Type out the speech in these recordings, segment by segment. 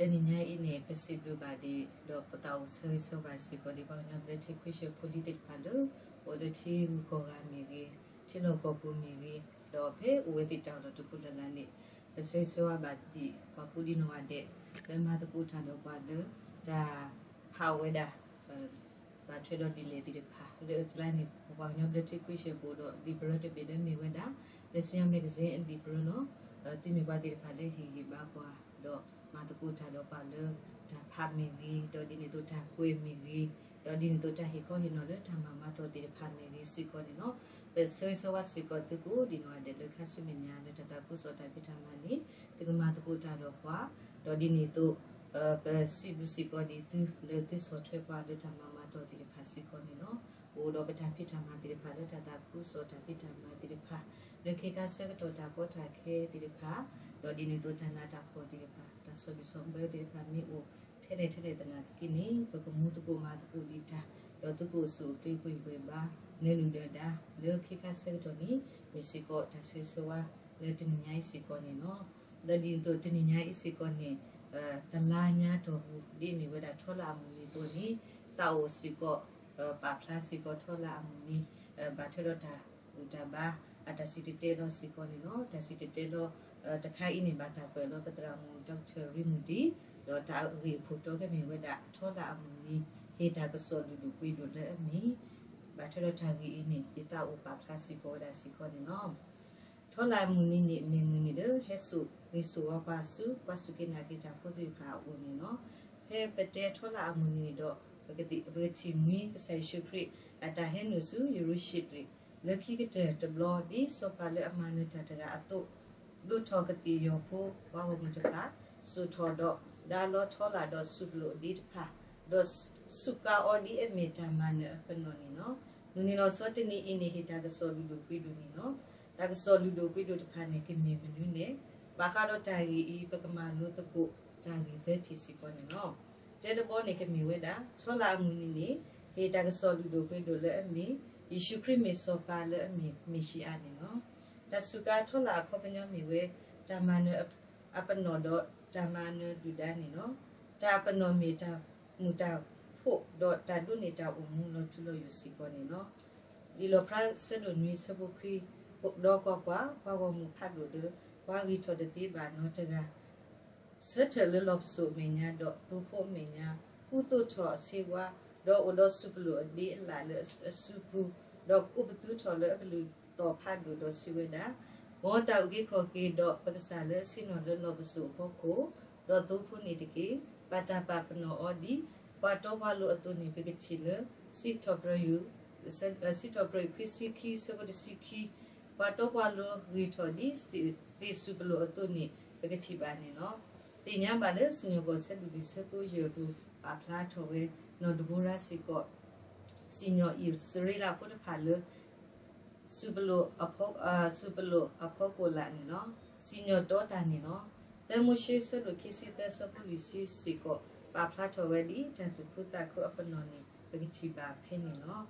တနံၤညါအံၤန့ၣ် ပစံးဘျုးဘၣ်ဒံး ဒီးပသးအိၣ်ဆၢဂ့ၤဆၢဝါဘၣ်စ့ၢ်ကီးဒံး ပှၤကညီဘျၢထံခဝ့ၡၢၣ်ဖိလံၤသ့ၣ်တဖၣ်လၢ အိၣ်လၢထံဂုၤကီၢ်ဂၤမ့ၢ်ဂ့ၤ, ထံလီၢ်ကီၢ်ပူၤမ့ၢ်ဂ့ၤ, ဒီးဖဲအိၣ်ဝဲသ့ၣ်တၢ်လီၢ်တပူၤလၢ်လၢ်န့ၣ်, ပဆၢဂ့ၤဆၢဝါဘၣ်ဒံး ပှၤကိးဒံနီၢ်ဂၤဒဲး လၢမၤသကိးတၢ်ဒီးပှၤလၢ တၢ်ဖးဝဲဒၣ် ဘၣ်ထွဲဒီးဒ်လဲၣ်သ့ၣ်တဖၣ် လၢအကျါန့ၣ် ပပှၤကညီဘျၢထံခဝ့ၡၢၣ်ပူၤဒီး လံာ်ပရၢတဘ့ၣ်လၢမ့ၢ်ဝဲဒၣ် လၢ Senior Magazine အလံာ်ပရၢလီၤ. သုမ့ၢ်ပှၤသ့ၣ်တဖၣ်လၢဟ့ၣ်ဂံၢ်ဘါပှၤ ဒီးမၤသကိးတၢ်ဒီးပှၤလၢ တၢ်ဖးမ့ၢ်ဂ့ၤ, ဒီးဒ်န့ၣ်အသိးတၢ်ကွဲးမ့ၢ်ဂ့ၤ, ဒီးဒ်န့ၣ်အသိးတၢ်ဟ့ၣ်ခီဟ့ၣ်နီၤလၢတၢ်မၤမၤတီၢ်သ့ၣ်တဖၣ်မ့ၢ်ဂ့ၤစ့ၢ်ကီးန့ၣ်လီၤ. ပဆၢဂ့ၤဆၢဝါစ့ၢ်ကီးသုကိးဒံနီၢ်ဂၤဒဲးလၢခါဆူမဲာ်ညါလၢတၢ်သးခုကစီၣ်တၢ်ဖံးတၢ်မၤန့ၣ် သုကမၤသကိးတၢ်ဒီးပှၤ, ဒီးဒ်န့ၣ်အသိး ပစံးဘျုးစ့ၢ်ကီးဒံးသုလၢသုဆီၣ်ထွဲပှၤလၢတၢ်မၤမၤတီၢ်သ့ၣ်တဖၣ်စ့ၢ်ကီးန့ၣ်လီၤ. အိၣ်ဒီးပတၢ်ဖံးတၢ်မၤသ့ၣ်တဖၣ်လၢတၢ်သးခုကစီၣ်တၢ်ဖံးတၢ်မၤသ့ၣ်တဖၣ် လၢခ့ခါဆၢကတီၢ်တၢ်ကီတၢ်ခဲသ့ၣ်တဖၣ်, ဒီးဒ်န့ၣ်အသိးတၢ်နးတၢ်ဖှီၣ်သ့ၣ်တဖၣ် တၢ်ဆီၣ်ဘံၣ်ဆီၣ်ဘၢသ့ၣ်တဖၣ်မ့ၢ်အိၣ် ထဲလဲၣ်ထဲလဲၣ်သနာ်က့န့ၣ် ပကမူသကိးမၤသကိးဒံးတၢ်, ဒီးသုကအိၣ်ဆူၣ်အိၣ်ချ့ပှဲၤဂံၢ်ပှဲၤဘါ နၢၤနုာ်ဒၢးဒါ လၢခ့ခါဆၢကတီၢ်န့ၣ် မ့ၢ်စ့ၢ်ကီးတၢ်ဆၢဂ့ၤဆၢဝါလၢတနံၤညါအံၤစ့ၢ်ကီးန့ၣ်လီၤ. ဒီးဒ်န့ၣ်အသိးတနံၤညါအံၤစ့ၢ်ကီးန့ၣ် တလါညါတီၢ်ပူၤ ဒ်အမ့ၢ်ဝဲဒၣ်ထီလၣ်အမုၢ်နံၤအသိးန့ၣ် သးအိၣ်စ့ၢ်ကီး ပာ်ဖျါစ့ၢ်ကီးထီလၣ်အမုၢ်နံၤ ဘၣ်ထွဲဒီးတၢ်ဘူၣ်တၢ်ဘါ အတၢ်စံၣ်တဲၤတဲလီၤစ့ၢ်ကီးန့ၣ်လီၤ. တၢ်စံၣ်တဲၤတဲလီၤ တခါအံၤန့ၣ် ဘၣ်တၢ်ပာ်လီၤပသရၣ်မုၣ် Doctor Rick Moody ဒီးတၢ်ဂ့ၢ်အခိၣ်တီကမ့ၢ်ဝဲဒၣ် ထီလၣ်အမုၢ်နံၤ ဟ့ၣ်တၢ်ကစီၣ်လုၢ်ဒိၣ်ပှ့ၤဒိၣ်လၢအမ့ၢ် ဘၣ်ထွဲဒီးတၢ်ဂ့ၢ်အံၤန့ၣ် ယသးအိၣ်ပာ်ဖျါစ့ၢ်ကီးဝဲဒၣ်စ့ၢ်ကီးန့ၣ်လီၤ. ထီလၣ်အမုၢ်နံၤန့ၣ် မ့ၢ်မုၢ်နံၤလၢဟဲစိာ်ဂ့ၤစိာ်ဝါပှၤဆူ ပှၤစူၢ်က့ၤနာ်က့ၤတၢ်ဖိသ့ၣ်တဖၣ်အအိၣ်န့ၣ်လီၤ. ဖဲပတဲထီလၣ်အမုၢ်နံၤန့ၣ်ဒီး ပကထံၣ်မှံကစၢ်ယ့ၣ်ၡူးခရံာ် အတၢ်ဟဲနုာ်ဆူယရူၤၡလ့ၣ် လၢခံကတၢၢ်တဘျီ ဒ်စီၤပၤလၢအမၤနၢၤတၢ်တဂၤအသိး ဒိးထီၣ်ကသ့ၣ်ယီၤဖိ ပှၤဂီၢ်မုၢ်တဖၣ် စိာ်ထီၣ်ဒီး ဒါလီထီလၣ်ဒီးစူၣ်ပလိာ်အဒ့တဖၣ်, ဒီးစူးကါအီၤဒ်အမ့ၢ်တၢ်မၤနၢၤအပနီၣ်န့ၣ်လီၤ. မုၢ်နံၤလီၤဆီတနံၤအံၤန့ၣ် ဟ့ၣ်တၢ်ကစီၣ်လုၢ်ဒိၣ်ပှ့ၤဒိၣ်န့ၣ်လီၤ. တၢ်ကစီၣ်လုၢ်ဒိၣ်ပှ့ၤဒိၣ်တဖၣ်န့ၣ် ကမ့ၢ်မနုၤလဲၣ်. ဘၣ်ဃးဒီးတၢ်ဂ့ၢ်အံၤ ပကမၤလိသကိးတၢ်ဂ့ၢ်သၢထံၣ်စ့ၢ်ကီးန့ၣ်လီၤ. တၢတဘီန့ၣ် ကမ့ၢ်ဝဲဒၣ် ထီလၣ်အမုၢ်နံၤန့ၣ် ဟ့ၣ်တၢ်ကစီၣ်လုၢ်ဒိၣ်ပှ့ၤဒိၣ်လၢအမ့ၢ် ယ့ၣ်ၡူးခရံာ်မ့ၢ်စီၤပၤလၢအမ့ၢ်မ့ၣ်ၡံအၤန့ၣ်လီၤ. တၢ်စူးကါထီလၣ်အခီပညီမ့ၢ်ဝဲ တၢ်မၤနၢၤအပနီၣ်ဒီးတၢ်မၤနၢၤဒုၣ်ဒါန့ၣ်လီၤ. တၢ်အပနီၣ်မ့ၢ်တၢ်မုာ်တၢ်ဖိးဒီးတၢ်ဒိးန့ၢ်တၢ်အိၣ်မူလီၤထူလီၤယိာ်စ့ၢ်ကီးန့ၣ်လီၤ. လံာ်လီၣ်ဖျါဆၢဒိၣ်နွံဆၢဖိခွံ, ဒီးကွၢ်ကွၢ်, ပှၤဂီၢ်မုၢ်ဖးဒိၣ်လၢ ပှၤဂံၢ်ထီၣ်တသ့ဘၣ်နီတဂၤ ဆၢထၢၣ်လၢလီၢ်ပစိာ်အမဲာ်ညါ ဒီးသိဖိအမဲာ်ညါ, ဃူသိးထီၣ်အဆ့ဝါ, ဒီးအိၣ်ဒီးစူၣ်ပလိာ်အဒ့အလးလၢအစုပူၤ, ဒီးကိးပသူထီၣ်လၢအကလုၢ်သီၣ်ဖးဒိၣ်ဒီးစံးဝဲဒၣ်, မ်တၢ်အုၣ်က့ၤခီၣ်က့ၤဒီးပကစၢ်လၢအဆ့ၣ်နီၤလၢလီၢ်ပစိာ်အဖီခိၣ်, ဒီးသိဖိန့ၣ်တက့ၢ်. ဘၣ်တၢ်ပာ်ပနီၣ်အီၤဒ် ပှၤတီပှၤလိၤအသိးန့ၣ် ပကထံၣ်လၢ စံးထီၣ်ပတြၢၤ စံးထီၣ်ပတြၢၤခွံဆံခံ ဆၢဖိတဆံခံ, ပှၤတီပှၤလိၤဂ့ၤထီၣ်ဒ်သ့ၣ်စူၣ်ပလိာ်အသိးန့ၣ် ပကထံၣ်ဘၣ်န့ၣ်လီၤ. သ့ၣ်ညါဘၣ်လၢစံၣ်ညီၣ်ကွီၢ်ဆၢဒိၣ်လွံၢ်ဆၢဖိယဲၢ်အပူၤ ပာ်ဖျါထီၣ်ဝဲ နီၢ်ဒဘိရါစ့ၢ်ကီး စံၣ်ညီၣ်အံၣ်စရ့လးဖိတဖၣ်လၢ စူၣ်ပလိာ်အဖီ, စူၣ်ပလိာ်အဖီခိၣ်လာ်န့ၣ်လီၤ. စံၣ်ညီၣ်တီတၢ်န့ၣ်လီၤ. သၢမိၤၡ့ဆၢဒိၣ်ခံဆံသၢဆၢဖိလွံၢ်ဆံစ့ၢ်ကီး ပာ်ဖျါထီၣ်ဝဲဒ်တၢ်သူၣ်ခုသးခုအပနီၣ်န့ၣ် ပကထံၣ်ဘၣ်ဖဲန့ၣ်လီၤ.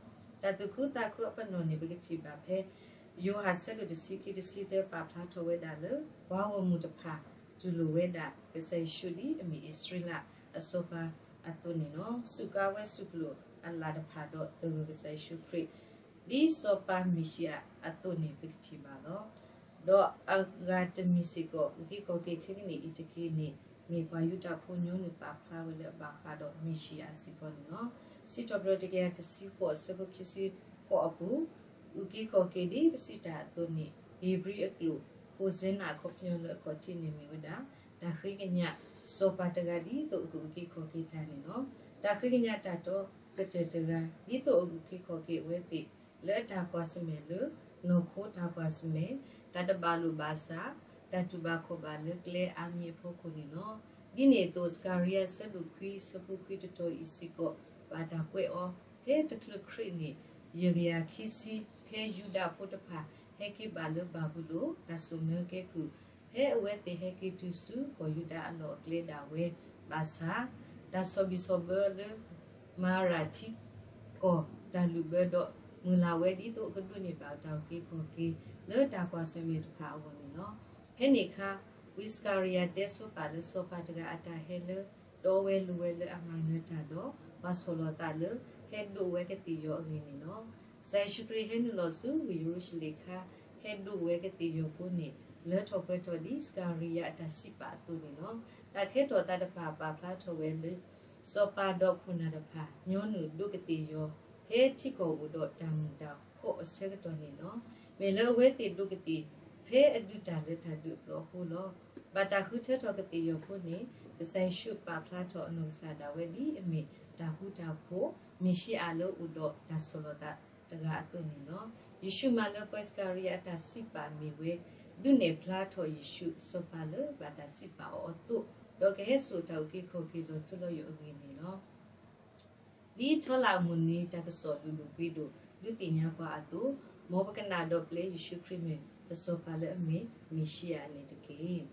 တၢ်သူၣ်ခုသးခုအပနီၣ်န့ၣ် ပကထံၣ်ဘၣ်ဖဲ ယိၤဟၣ်ဆၢဒိၣ်တဆံခံတဆံသၢ ပာ်ဖျါထီၣ်ဝဲဒၣ်လၢ ပှၤဂီၢ်မုၢ်တဖၣ် တူၢ်လိာ်ဝဲဒၣ် ကစၢ်ယ့ၣ်ၡူးဒ်အမ့ၢ်အံၣ်စရ့လးအစီၤပၤအသိးန့ၣ်လီၤ. စူးကါဝဲစူၣ်ပလိာ်အလၢ်တဖၣ်ဒီးသဂၢၢ်ကစၢ်ယ့ၣ်ၡူးခရံာ် ဒ်စီၤပၤမ့ၣ်ၡံအၤအသိးန့ၣ် ပကထံၣ်ဘၣ်လီၤ. ဒီးအဂၤတမံၤစ့ၢ်ကီး အုၣ်က့ၤခီၣ်က့ၤခဲကနံၣ်အံၤတက့ၢ်န့ၣ် မ့ၢ်ပှၤယူဒၤဖိညီနုၢ်ပာ်ဖျါဝဲလၢအဘၣ်ဃးဒီးမ့ၣ်ၡံအၤစ့ၢ်ကီးန့ၣ်လီၤ. စံးထီၣ်ပတြၢၤတကယၤတဆံဃိး အဆၢဖိခံဆံဃိးအပူၤ, အုၣ်က့ၤခီၣ်က့ၤဒ်ပစံးတၢ်အသိးန့ၣ် ဧ့ၤဘြံၤအကျိာ် ဟိၣ်စဲနၤ အခီပညီလၢအခီၣ်ထံးန့ၣ်မ့ၢ်ဝဲဒၣ် တၢ်ဃ့ကညးစီၤပၤတဂၤ ဒ်သိးအကအုၣ်က့ၤခီၣ်က့ၤတၢ်န့ၣ်လီၤ. တၢ်ဃ့ကညးတၢ်တီကတၢၢ်တဂၤ ဒ်သိးအအုၣ်က့ၤခီၣ်က့ၤအဝဲသ့ၣ် လၢအတၢ်ကွၢ်ဆၢၣ်မဲာ်လၢ နီၢ်ခိတၢ်ကွၢ်ဆၢၣ်မဲာ်, တၢ်တဘၣ်လိာ်ဘၣ်စး, တၢ်တူၢ်ဘၣ်ခီၣ်ဘၣ်လၢကျဲအါမံၤအဖီခိၣ်န့ၣ်လီၤ. ဒ်န့ၣ်အသိး စကၤရံယၤ ဆၢဒိၣ်ခွံ ဆၢဖိခွံတတီၤအံၤစ့ၢ်ကီး ဘၣ်တၢ်ကွဲးအီၤ ဖဲတချုးခရံာ်န့ၣ် ယဲၢ်ကယၤခံဆံ ဖဲယူဒၤဖိတဖၣ် ဟဲက့ၤဘၣ်လၢဘၤဘူလိၣ် တၢ်စိာ်မၢကဲကုၢ် ဖဲအဝဲသ့ၣ်ဟဲက့ၤတုၤဆူကီၢ်ယူဒၤအလီၢ်အကျဲဒၣ်ဝဲ ဘၣ်ဆၣ် တၢ်ဆီၣ်ဘံၣ်ဆီၣ်ဘၢလၢ မၤရၤထံကီၢ်တၢ်လုၢ်ဘၢဒီး မုၢ်လၢ်ဝဲဒ်သိးအကဒိးန့ၢ်ဘၣ်တၢ်အုၣ်က့ၤခီၣ်က့ၤ လၢတၢ်ကွၢ်ဆၢၣ်မဲာ်တဖၣ်အဂီၢ်န့ၣ်လီၤ. ဖဲန့ၣ်အခါ ဝံစကၤရယၤတဲဆိပာ်လၢစီၤပၤတဂၤအတၢ်ဟဲလၢ တီဝဲလိၤဝဲလၢအမၤနၢၤတၢ်ဒီး ပှၤဆီၣ်လီၤသးလၢ ဟဲဒိးဝဲကသ့ၣ်ယီၤအဂ့ၢ်န့ၣ်လီၤ. ကစၢ်ယ့ၣ်ၡူးခရံာ်ဟဲနုာ်လီၤဆူဝ့ၢ်ယရူၤၡလ့ၣ်အခါ ဟဲဒိးဝဲကသ့ၣ်ယီၤဖိန့ၣ် လၢထီၣ်ပှဲၤထီၣ်ဒ်စကၤရယၤအတၢ်စံးပာ်အသိးန့ၣ်လီၤ. တၢ်ခဲထီၣ်သးတဖၣ်ပာ်ဖျါထီၣ်ဝဲလၢ စီၤပၤဒီးခိၣ်နၢ်တဖၣ် ညီနုၢ်ဒိးကသ့ၣ်ယီၤ ဖဲထံကီၢ်အိၣ်ဒီးတၢ်မုာ်တၢ်ခုၣ်အဆၢကတီၢ်န့ၣ်လီၤ. မ့ၢ်လၢအဝဲသ့ၣ်ဒိးကသ့ၣ် ဖဲအဒုးတၢ်လၢတၢ်ဒုးအဘျီအဃိလီၤ. ဘၣ်တၢ်ဃုထၢထီၣ်ကသ့ၣ်ယီၤဖိန့ၣ် ကစၢ်ယ့ၣ်ၡူးပာ်ဖျါထီၣ်အနီၢ်ကစၢ်ဒၣ်ဝဲဒ်အမ့ၢ်တၢ်ဃူတၢ်ဖိး မ့ၣ်ၡံအၤလၢအအိၣ်ဒီးတၢ်ဆီၣ်လီၤသးတဂၤအသိးန့ၣ်လီၤ. ယ့ၣ်ၡူးမၤလၢပှၤစကၤရယၤအတၢ်စံးပာ်မ့ၢ်ဝဲ ဒုးနဲၣ်ဖျါထီၣ်ယ့ၣ်ၡူးစီၤပၤလၢဘၣ်တၢ်စံးပာ်အီၤအသိး, ဒီးကဟဲစိာ်တၢ်အုၣ်က့ၤခီၣ်က့ၤလီၤထူလီၤယိာ်အဂ့ၢ်န့ၣ်လီၤ. ဒ်ထီလၣ်အမုၢ်နံၤတၢ်ကစီၣ်လုၢ်ဒိၣ်ပှ့ၤဒိၣ် ဒုးသ့ၣ်ညါပှၤအသိး, မ်ပကနၣ်ဒီးပျဲယ့ၣ်ၡူးခရံာ်မ့ၢ်ပစီၤပၤလၢအမ့ၢ်မ့ၣ်ၡံအၤန့ၣ်တက့ၢ်.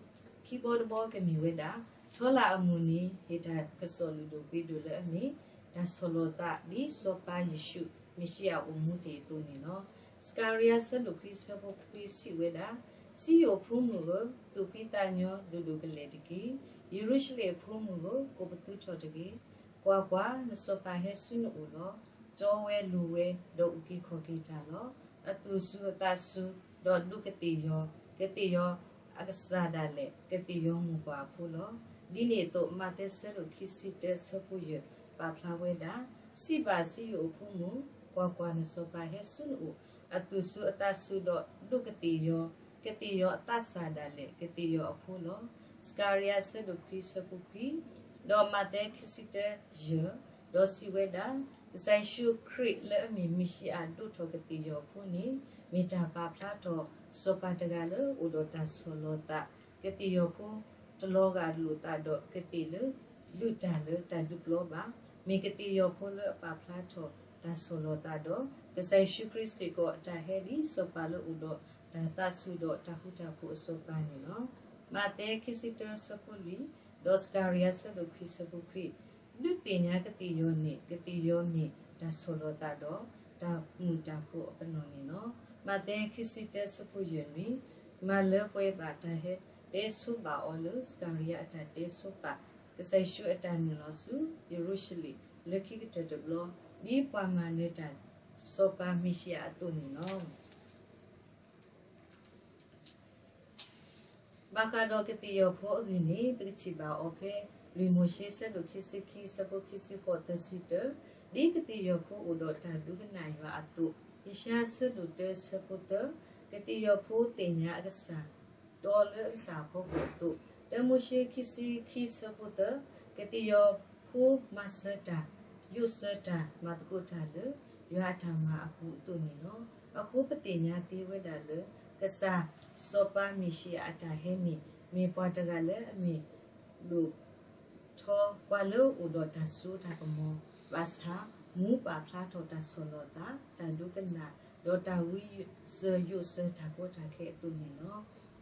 ခံဘီတဘီကမ့ၢ်ဝဲဒၣ် ထီလၣ်အမုၢ်နံၤ ဟ့ၣ်တၢ်ကစီၣ်လုၢ်ဒိၣ်ပှ့ၤဒိၣ်လၢအမ့ၢ် တၢ်ဆီၣ်လီၤသးဒ်စီၤပၤယ့ၣ်ၡူးမ့ၣ်ၡံအၤအိၣ်မူတ့ၢ်အသိးန့ၣ်လီၤ. စကၤရယၤဆၢဒိၣ်ခွံဆၢဖိခွံစံးဝဲဒၣ်, စံယိၣ်အဖိမုၣ်ဧၢ, သူၣ်ဖှံသးညီဒိၣ်ဒိၣ်ကလဲာ်တက့ၢ်. ယရူၤၡလ့ၣ်အဖိမုၣ်ဧၢ, ကိးပသူထီၣ်တဂ့ၤ. ကွၢ်ကွၢ်, နစီၤပၤဟဲဆူနအိၣ်လီၤ. တီဝဲလိၤဝဲ, ဒီးအုၣ်က့ၤခီၣ်က့ၤတၢ်လီၤ. အသူၣ်စူၤအသးစူၤ, ဒီးဒိးကသ့ၣ်ယီၤ, ကသ့ၣ်ယီၤအကစၢ်ဒၣ်လဲာ် ကသ့ၣ်ယီၤမိၢ်ပှၢ်အဖိလီၤ. ဒ်န့ၣ်အသိး မးသဲဆၢဒိၣ်ခံဆံတၢဆၢဖိယဲၢ် ပာ်ဖျါဝဲဒၣ်, စံးဘၣ်စံယိၣ်အဖိမုၣ်, ကွၢ်ကွၢ်, နစီၤပၤဟဲဆူနအိၣ်, အသူၣ်စူၤအသးစူၤဒီးဒိးကသ့ၣ်ယီၤ, ကသ့ၣ်ယီၤအသးစၢ်ဒၣ်လဲာ် ကသ့ၣ်ယီၤအဖိလီၤ. စကၤရယၤဆၢဒိၣ်ခွံဆၢဖိခွံ, ဒီးမးသဲခံဆံတၢယဲၢ်, ဒီးစံးဝဲဒၣ်, ကစၢ်ယ့ၣ်ၡူးခရံာ်လၢအမ့ၢ်မ့ၣ်ၡံအၤဒိးထီၣ်ကသ့ၣ်ယီၤအဖိန့ၣ် မ့ၢ်တၢ်ပာ်ဖျါထီၣ် စီၤပၤတဂၤလၢအိၣ်ဒီးတၢ်ဆီၣ်လီၤသး ကသ့ၣ်ယီၤဖိတလီၤဂာ်လိာ်သးဒီးကသ့ၣ်လၢ ဒုးတၢ်လၢတၢ်ဒုးပျီဘၣ်, မ့ၢ်ကသ့ၣ်ယီၤဖိလၢအပာ်ဖျါထီၣ်တၢ်ဆီၣ်လီၤသးဒီး ကစၢ်ယ့ၣ်ၡူးခရံာ်စ့ၢ်ကီးအတၢ်ဟဲဒ်စီၤပၤလၢအိၣ်ဒီးတၢ်သးစူၤဒီးတၢ်ဃူတၢ်ဖိးအစီၤပၤန့ၣ်လီၤ. မးသဲခံဆံတၢဆၢဖိလွံၢ်, ဒီးစကၤရယၤဆၢဒိၣ်ခွံဆၢဖိခွံ, ဒုးသ့ၣ်ညါကသ့ၣ်ယီၤန့ၣ် ကသ့ၣ်ယီၤမ့ၢ်တၢ်ဆီၣ်လီၤသးဒီး တၢ်မုာ်တၢ်ခုၣ်အပနီၣ်န့ၣ်လီၤ. မးသဲခံဆံတၢဆၢဖိယဲၢ်နွံ, မၤလၢပှဲၤဘၣ်တၢ်ဟဲတဲဆိပာ်အီၤလၢ စကၤရယၤအတၢ်တဲဆိပာ် ကစၢ်ယ့ၣ်ၡူးအတၢ်နုာ်လီၤဆူယရူၤၡလ့ၣ် လၢခံကတၢၢ်တဘျီ ဒ်ပှၤမၤနၢၤတၢ် စီၤပၤမ့ၣ်ၡံအၤအသိးန့ၣ်လီၤ. ဘၣ်ဃးဒီးကသ့ၣ်ယီၤဖိအဂ့ၢ်န့ၣ် ပကထံၣ်ဘၣ်အီၤဖဲ လွံၢ်မိၤၡ့ဆၢဒိၣ်ခံဆံခံ ဆၢဖိခံဆံဃိး သၢဆံတၢ, ဒ်ကသ့ၣ်ယီၤဖိအိၣ်ဒီးတၢ်ဒိကနၣ်ယွၤအသိး, ယၡါယၤဆၢဒိၣ်တၢဆၢဖိသၢ, ကသ့ၣ်ယီၤဖိသ့ၣ်ညါအကစၢ် တီလၢအကစၢ်အဖီခိၣ်အသိး, တၢမိၤၡ့ခံဆံခံဆၢဖိသၢ, ကသ့ၣ်ယီၤဖိမၤစၢၤတၢ်, ယိးစၢၤတၢ်, မၤသကိးတၢ်လၢ ယွၤအတၢ်မၤအပူၤအသိးန့ၣ်လီၤ. အဃိပသ့ၣ်ညါသ့ဝဲဒၣ်လၢ ကစၢ်စီၤပၤမ့ၣ်ၡံအၤအတၢ်ဟဲန့ၣ် မ့ၢ်ပှၤတဂၤလၢအမ့ၢ် ဒိၣ်ထီ ပှၤလၢအအိၣ်ဒီးတၢ်စိတၢ်ကမီၤ, ဘၣ်ဆၣ် မူပာ်ဖျါထီၣ်တၢ်ဆီၣ်လီၤသး, တၢ်ဒိကနၣ်, ဒီးတၢ်ဝံစၢၤယိးစၢၤတၢ်ကီတၢ်ခဲအသိးန့ၣ်လီၤ.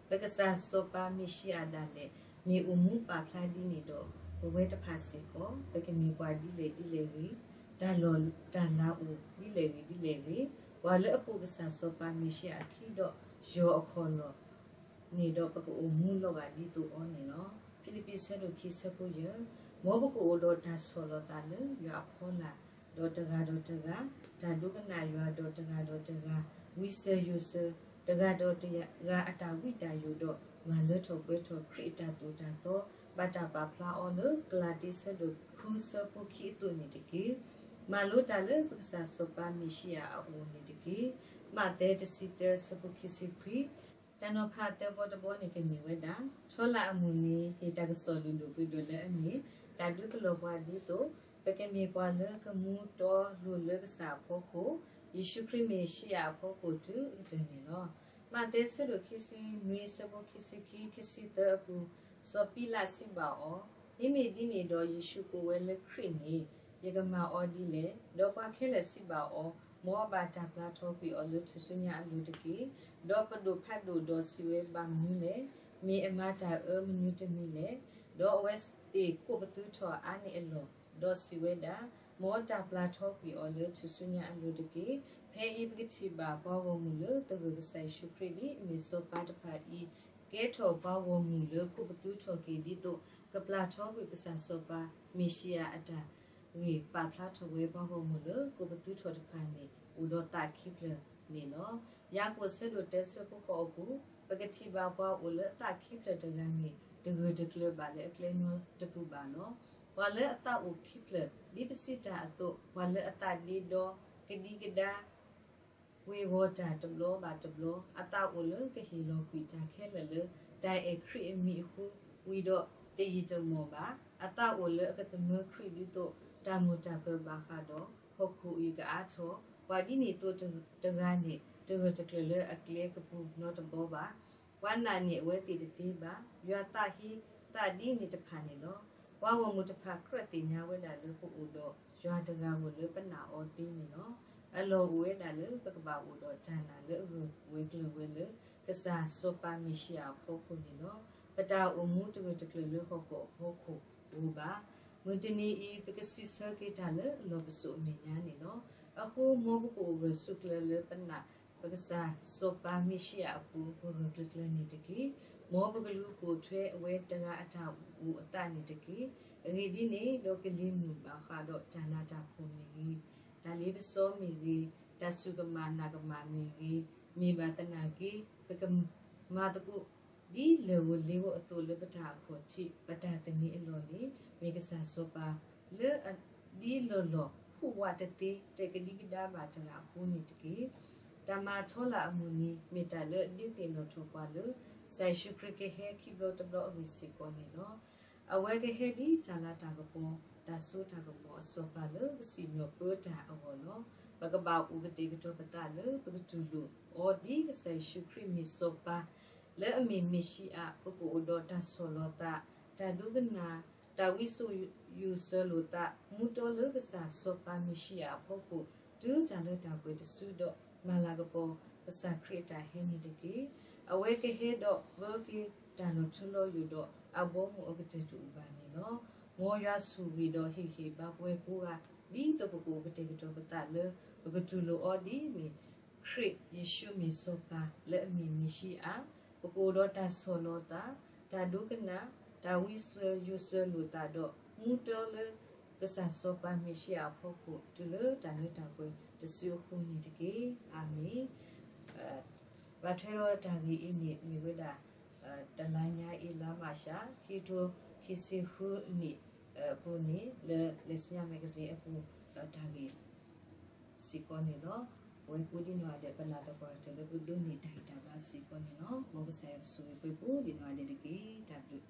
ပကစၢ်စီၤပၤမ့ၣ်ၡံအၤဒၣ်လဲာ် မ့ၢ်အိၣ်မူပာ်ဖျါဒ်န့ၣ်ဒီး ပဝဲတဖၣ်စ့ၢ်ကီး ပကမ့ၢ်ပှၤဒ်လဲၣ်ဒ်လဲၣ်ဂ့ၤ, တၢ်လီၢ်တၢ်လၤအိၣ်ဒ်လဲၣ်ဂ့ၤဒ်လဲၣ်ဂ့ၤ, ပှၤလၢအပိာ်ကစၢ်စီၤပၤမ့ၣ်ၡံအၤအခံဒီး ယီၤအခီၣ်လီၢ် န့ၣ်ဒီးပကအိၣ်မူလီၤဂာ်ဒ်သိးအီၤန့ၣ်လီၤ. ဖံလံးပံးဆၢဒိၣ်ခံဆၢဖိယဲၢ်, မ်ပကအိၣ်ဒီးတၢ်ဆီၣ်လီၤသးလၢယွၤအဖီလာ်, ဒီးတဂၤဒီးတဂၤ တၢ်ဒိကနၣ်ယွၤ, ဒီးတဂၤဒီးတဂၤ ဝံစၢၤယိးစၢၤ, တဂၤဒီးတဂၤအတၢ်ဝံတၢ်ယိးဒီး မၤလၢထီၣ်ပှဲၤထီၣ်ခရံာ်အတၢ်သိၣ်တၢ်သီ, ဘၣ်တၢ်ပာ်ဖျါအီၤလၢ ကလၤတံဆၢဒိၣ်ဃုဆၢဖိခံအသိးန့ၣ်တက့ၢ်. မၤလိတၢ်လၢပကစၢ်စီၤပၤမ့ၣ်ၡံအၤအအိၣ်န့ၣ်တက့ၢ်. မးသဲတဆံတၢဆၢဖိခံဆံခွံ, တၢ်နီၤဖးသၢဘီတဘီန့ၣ်ကမ့ၢ်ဝဲဒၣ်, ထီလၣ်အမုၢ်နံၤ ဟ့ၣ်တၢ်ကစီၣ်လုၢ်ဒိၣ်ပှ့ၤဒိၣ်လၢအမ့ၢ် တၢ်ဒုးပလီၢ်ပှၤဒ်သိး ပကမ့ၢ်ပှၤလၢကမူတီလိၤလၢကစၢ်အဖီခိၣ်, ယ့ၣ်ၡူးခရံာ်မ့ၣ်ၡံအၤအဖီခိၣ်တုၤအကတၢၢ်န့ၣ်လီၤ. မးသဲဆၢဒိၣ်ခံဆံနွံဆၢဖိခံဆံခံ ခံဆံသၢအပူၤ, စီၤပံလးစံးဘၣ်အီၤ, မ့မ့ၢ်ဒ်န့ၣ်ဒီး ယ့ၣ်ၡူးကိးဝဲလၢခရံာ်န့ၣ် ယကမၤအီၤဒ်လဲၣ်. ဒီးပှၤခဲလၢာ်စံးဘၣ်အီၤ, မ်အဘၣ်တၢ်ပျၢ်ထီကွံာ်အီၤလၢထူၣ်စုညါအလိၤတက့ၢ်. ဒီးပဒိၣ်ဖးဒိၣ်ဒီးစံးဝဲ, ဘၣ်မနုၤလဲၣ်. မ့ၢ်အမၤတၢ်အၢမနုၤတမံၤလဲၣ်. ဒီးအဝဲသ့ၣ်ကိးပသူထီၣ်အါန့ၢ်အလီၢ်, ဒီးစံးဝဲဒၣ်, မ်တၢ်ပျၢ်ထီကွံာ်အီၤလၢထူၣ်စုညါအလိၤတက့ၢ်. ဖဲအံၤပကထံၣ်ဘၣ်ပှၤဂီၢ်မုၢ်လၢသဂၢၢ်ကစၢ်ယ့ၣ်ၡူးခရံာ်ဒ်အမ့ၢ်စီၤပၤတဖၣ်အံၤ ကဲထီၣ်ပှၤဂီၢ်မုၢ်လၢကိးပသူထီၣ်က့ၤ ဒ်သိးကပျၢ်ထီကွံာ်ကစၢ်စီၤပၤမ့ၣ်ၡံအၤအတၢ်ဂ့ၢ် ပာ်ဖျါထီၣ်ဝဲ ပှၤဂီၢ်မုၢ်လၢကိးပသူထီၣ်တဖၣ်န့ၣ် အိၣ်ဒီးသးခံဖျၢၣ်န့ၣ်လီၤ. ယၤကိာ်ဆၢဒိၣ်တၢ ဆၢဖိဃိးအပူၤ, ပကထံၣ်ဘၣ်ပှၤအိၣ်လၢအသးခံဖျၢၣ်တဂၤန့ၣ် တဂၢၢ်တကျၢၤဘၣ်လၢအကျဲနီတပူၤဘၣ်လီၤ. ပှၤလၢအသးအိၣ်ခံဖျၢၣ် ဒ်ပစံးတၢ်အသိး, ပှၤလၢအသးဒ့ဒီ ကဒံကဒါ ဝ့ၤဝီၤတၢ်တဘျီဘၣ်တဘျီ, အသးအိၣ်လၢကဟ့ၣ်လီၤကွံာ်တၢ်ခဲလၢာ်လၢ တၢ်အဲၣ်ခရံာ်အမံၤအဃိ ဝံၤဒီးတယံာ်တမီၢ်ဘၣ်, အသးအိၣ်လၢအကသမၢခရံာ်ဒ်သိး တၢ်မိၢ်တၢ်ပၢၤဘၣ်ဃးဒီး ဟီၣ်ခိၣ်အံၤကအါထီၣ်, ပှၤဒ်န့ၣ်အသိးတဂၤန့ၣ် တဂၢၢ်တကျၢၤလၢအကျဲကပူၤနီတဘျီဘၣ်. ပှၤနာ်န့ၢ်အဝဲသ့ၣ်တသ့ဘၣ်. ယွၤသးဟ့သးဒ်န့ၣ်တဖၣ်န့ၣ်လီၤ. ပှၤဂီၢ်မုၢ်တဖၣ်ကြၢးသ့ၣ်ညါဝဲဒၣ်လၢ ပအိၣ်ဒီးယွၤတဂၤဧိၤလၢပနာ်အီၤသ့န့ၣ်လီၤ. အလီၢ်အိၣ်ဝဲဒၣ်လၢ ပကဘၣ်အိၣ်ဒီးတၢ်နာ်လၢအဂၢၢ်ဝဲၤကျၢၤဝဲလၢ ကစၢ်စီၤပၤမ့ၣ်ၡံအၤအဖီခိၣ်န့ၣ်လီၤ. ပတၢ်အိၣ်မူတဂၢၢ်တကျၢၤလၢဟီၣ်ခိၣ်အဖီခိၣ်ဧိၤဘၣ်. မုၢ်တနံၤအံၤ ပကစံးဆၢက့ၤတၢ်လၢအလီၢ်ပစိာ်အမဲာ်ညါန့ၣ်လီၤ. အဃိ မ်ပကအိၣ်ဂၢၢ်ဆိးကျၢၤလၢပနာ် ပကစၢ်စီၤပၤမ့ၣ်ၡံအၤအပူၤ ဂၢၢ်ဂၢၢ်ကျၢၤကျၢၤန့ၣ်တက့ၢ်. မ်ပကလူၤပိာ်ထွဲအဝဲတဂၤအတၢ်အိၣ်အသးန့ၣ်တက့ၢ်. အဂ့ၢ်ဒ်န့ၣ်ဒီး ကလံၤမုၢ်ဘၣ်ဃးဒီးတၢ်နးတၢ်ဖှီၣ်မ့ၢ်ဂ့ၤ, တၢ်လ့ပစီမ့ၢ်ဂ့ၤ, တၢ်စူၢ်ကမၣ်နာ်ကမၣ်မ့ၢ်ဂ့ၤ, မ့ၢ်ဘၣ်သနာ်က့ ပကမၤသကိး ဒ်လၢၢ်ဧိၤလ့ဧိၤအသိးလၢပတၢ်အခီၣ်ထံး ပတၢ်သန့ၤအလီၢ်န့ၣ် မ့ၢ်ကစၢ်စီၤပၤလၢအဒ်လီၢ်လီၢ် ဟူးဝးတသ့ တကဒံကဒါဘၣ်တဂၤအဃိန့ၣ်တက့ၢ်. တၢ်မၤထီလၢ်အမုၢ်နံၤ မ့ၢ်တၢ်လၢအဒုးသ့ၣ်နီၣ်ထီၣ်ပှၤလၢ ကစၢ်ယ့ၣ်ၡူးခရံာ်ကဟဲခံဘျီတဘျီအဂ့ၢ်စ့ၢ်ကီးန့ၣ်လီၤ. အဝဲကဟဲဒ်တၢ်လၤတၢ်ကပီၤ တၢ်စိတၢ်ကမီၤအစီၤပၤလၢကစံၣ်ညီၣ်ပၢတၢ်အဂီၢ်လီၤ. ပကဘၣ်အိၣ်ကတဲာ်ကတီၤပသးလၢ ပကတူၢ်လိာ်အီၤဒ်ကစၢ်ယ့ၣ်ၡူးခရံာ်မ့ၢ်စီၤပၤ လၢအမ့ၢ်မ့ၣ်ၡံအၤ ပကအိၣ်ဒီးတၢ်ဆီၣ်လီၤသး, တၢ်ဒိကနၣ်, တၢ်ဝံစိာ်ယိာ်စၢၤလိာ်သး မူတီလၢကစၢ်စီၤပၤမ့ၣ်ၡံအၤအဖီခိၣ် တုၤတၢ်လၢတၢ်ပှဲၤတစုဒီး မၤလၤကပီၤကစၢ်ခရံာ်အတၢ်ဟဲန့ၣ်တက့ၢ်. အဝဲကဟဲဒီးပၢက့ၤတၢ်လီၤထူလီၤယိာ်ဒီး အဘီအမုၢ်အကတၢၢ်တအိၣ်ဘၣ်န့ၣ်လီၤ. မ်ယွၤဆိၣ်ဂ့ၤဒီးဟ့ၣ်ဂံၢ်ဘါပဝဲကိးဂၤ ဒ်သိးပကအိၣ်ကတဲာ်ကတီၤပသးလၢ ပကတူၢ်လိာ်အီၤဒ်မ့ၢ် ခရံာ်ယ့ၣ်ၡူးမ့ၢ်စီၤပၤလၢအမ့ၢ်မ့ၣ်ၡံအၤ, ပကအိၣ်ဒီးတၢ်ဆီၣ်လီၤသး, တၢ်ဒိကနၣ်, တၢ်ဝံစၢၤယိာ်စၢၤလိာ်သးဒီး မူတီလၢကစၢ်စီၤပၤမ့ၣ်ၡံအၤအဖီခိၣ် တုၤလၢတၢ်လၢတၢ်ပှဲၤတစုအဃိန့ၣ်တက့ၢ်. အၤမ့ၣ်. ဘၣ်ထွဲဒီးတၢ်ဂ့ၢ်အံၤန့ၣ် မ့ၢ်ဝဲဒၣ် တလါညါအံၤ လါမၢ်ၡး ခံကထိခံဆံဃုနံၣ်အပူၤန့ၣ် လၢ Lesson Magazine အပူၤ တၢ်ဂ့ၢ်စ့ၢ်ကီးန့ၣ်လီၤ. ပဝဲကိးဒံနီၢ်ဂၤဒဲး ပနာ်သပှၢ်ကတၢၢ်လၢပဒိးန့ၢ်တၢ်ဂံၢ်တၢ်ဘါစ့ၢ်ကီးန့ၣ်လီၤ. မ်ကစၢ်ယွၤကဆိၣ်ဂ့ၤပှၤကိးဒံနီၢ်ဂၤဒဲးတက့ၢ်. တၢ်ဘျုး